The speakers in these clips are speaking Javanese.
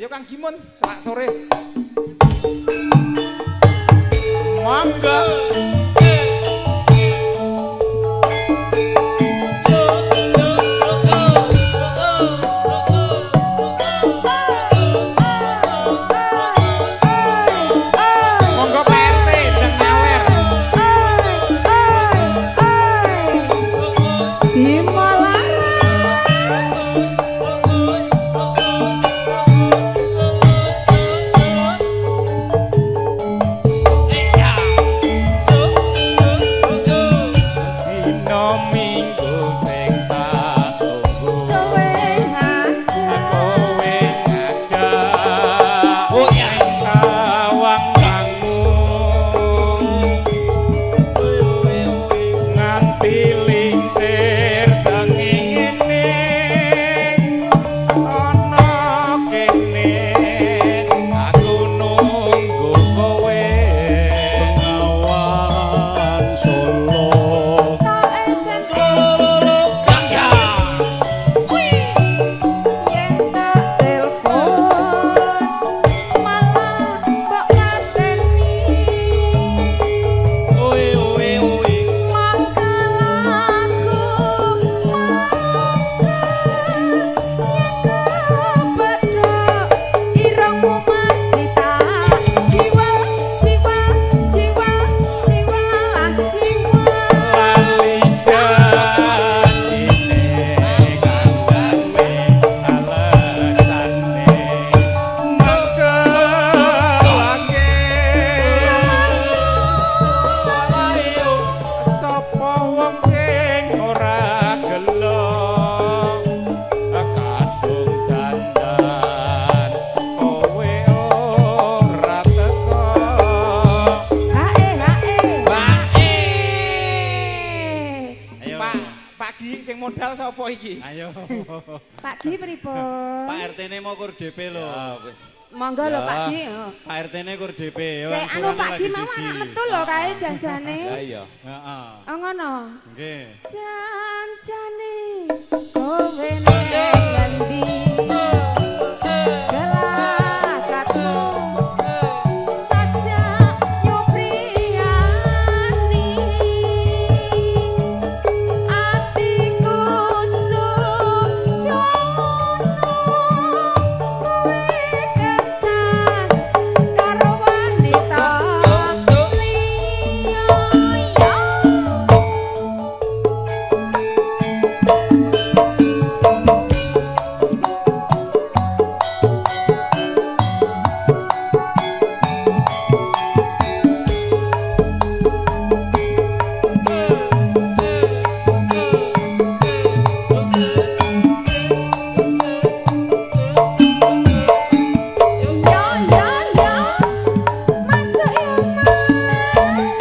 Ayo Kang Gimun, selak sore. Monggo. Monggo Pak RT ndang nyawer. Bima Laras. Dina Minggu sing tak tunggu. Kowe ngajak. Kowe ngajak. Oh ya tawang mangu. Nganti lingsir sengingene ana kene aku nunggu kowe Bengawan Solo. Tak SMS yen tak telepon malah mbok mateni. Oe oe oe. Mangkel aku mangkel yen kepethuk irungmu Mas Mita. Jiwa jiwa jiwa jiwa lah jiwa. Lali janjine kandhane alesane mangkelake sapa wong sing ora gelo kadung dandan kowe ora teko. Hae hae. Ayo. Pak Pak Gi sing modal sapa iki? Ayo. Pak Gi pripun? Pak RT-ne mau kur DP lho. Monggo lho Pak Gi. Pak RT-ne kur DP. Yo, Sik anu angsurane Pak Gi lagi mau siji. anak metu lho kae janjane. Iya. Heeh. Oh ngono. Nggih. Janjane kowe neng ngendi? Gelakatmu sajak nyupriyani. Atiku sujono kowe kencan karo wanita liya. Yo yo yo, masuk ya Mas.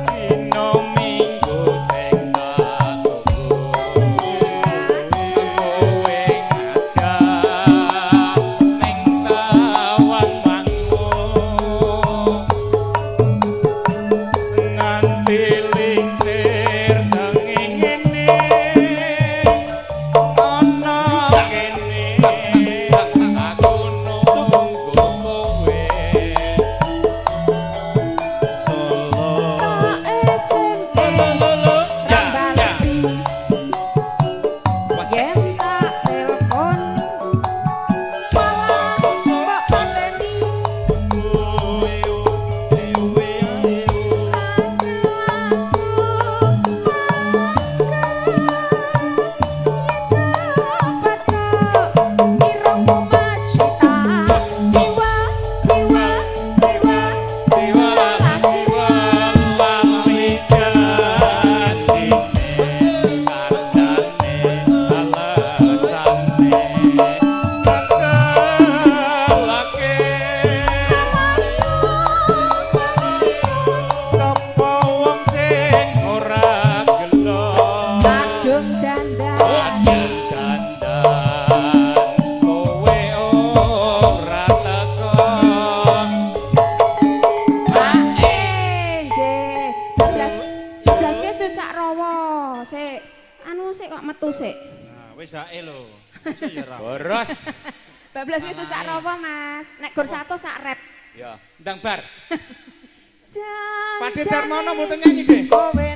Dina Minggu sing tak tunggu kowe ngajak ning tawang mangu nganti lingsir sengingene ana kene aku nunggu kowe. Solo. Tak SMS ra balesi yen tak telepon malah mbok pateni. Oe oe oe oe. Aku mangkel irungmu Mas Mita. Jiwa jiwa jiwa Jiwa lah jiwa. Lali janjine kandhane alesane mangkelake sapa wong sing ora gelo Kadung dandan. Kadung dandan kowe ora teko. Nggih. Bablas ke cucak rawa. Sik anu sik kok metu sik. Nah, wis hae lho. Masa ya ra. Boros. Bablas itu sak rowo, Mas. Nek gor 100 sak rep. Ya, ndang bar. Jan. Pak Darmono mboten nyanyi, Dek. Kowe